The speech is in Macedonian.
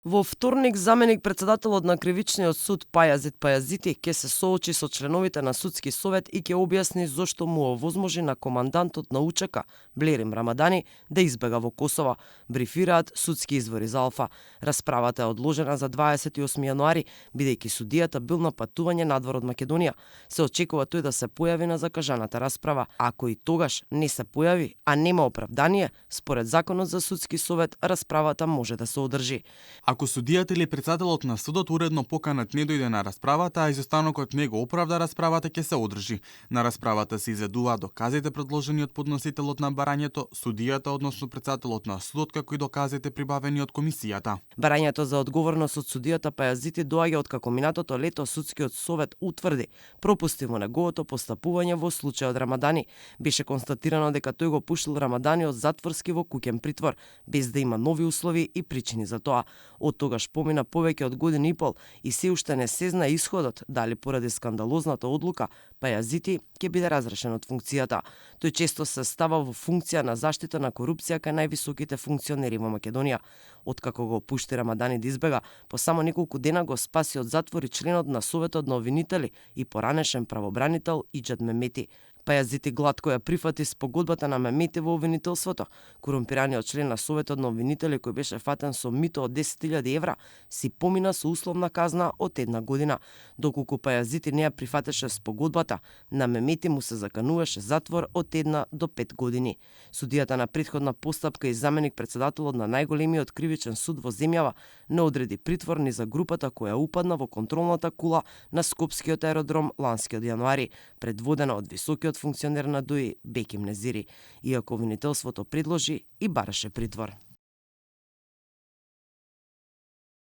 Во вторник, заменик председателот на Кривичниот суд Пајазит Пајазити ќе се соочи со членовите на судски совет и ќе објасни зошто му овозможи на командантот на УЧК Блерим Рамадани да избега во Косово, брифираат судски извори за Алфа. Расправата е одложена за 28 јануари, бидејќи судијата бил на патување надвор од Македонија. Се очекува тој да се појави на закажаната расправа. Ако и тогаш не се појави, а нема оправдание, според Законот за судски совет, расправата може да се одржи. Ако судијата или председателот на судот уредно поканат не дојде на расправата, а изостанокот не го оправда расправата, ќе се одржи. На расправата се изведуваат доказите предложени од подносителот на барањето, судијата, односно председателот на судот, како и доказите прибавени од комисијата. Барањето за одговорност од судијата Пајазити доаѓа од како минатото лето судскиот совет утврди пропусти во неговото постапување во случајот Рамадани. Беше констатирано дека тој го пуштил Рамадани од затворски во куќен притвор, без да има нови услови и причини за тоа. Од тогаш помина повеќе од година и пол и се уште не се знае исходот дали поради скандалозната одлука Пајазити ќе биде разрешен од функцијата. Тој често се става во функција на заштита на корупција кај највисоките функционери во Македонија. Откако го пушти Рамадани да избега, по само неколку дена го спаси од затвор и членот на Советот на обвинители и поранешен правобранител Иџет Мемети. Пајазити глатко ја прифати спогодбата на Мемети во обвинителството. Корумпираниот член на Советот на обвинители кој беше фатен со мито од 10.000 евра си помина со условна казна од 1 година. Доколку Пајазити не ја прифатеше спогодбата, на Мемети му се закануваше затвор од 1 до 5 години. Судијата на претходна постапка и заменик председателот на најголемиот кривичен суд во земјава не одреди притвор ни за групата која упадна во контролната кула на Скопскиот аеродром ланскиот јануари, предводена од високиот функционер на ДОИ Беким Незири, иако обвинителството предложи и бараше притвор.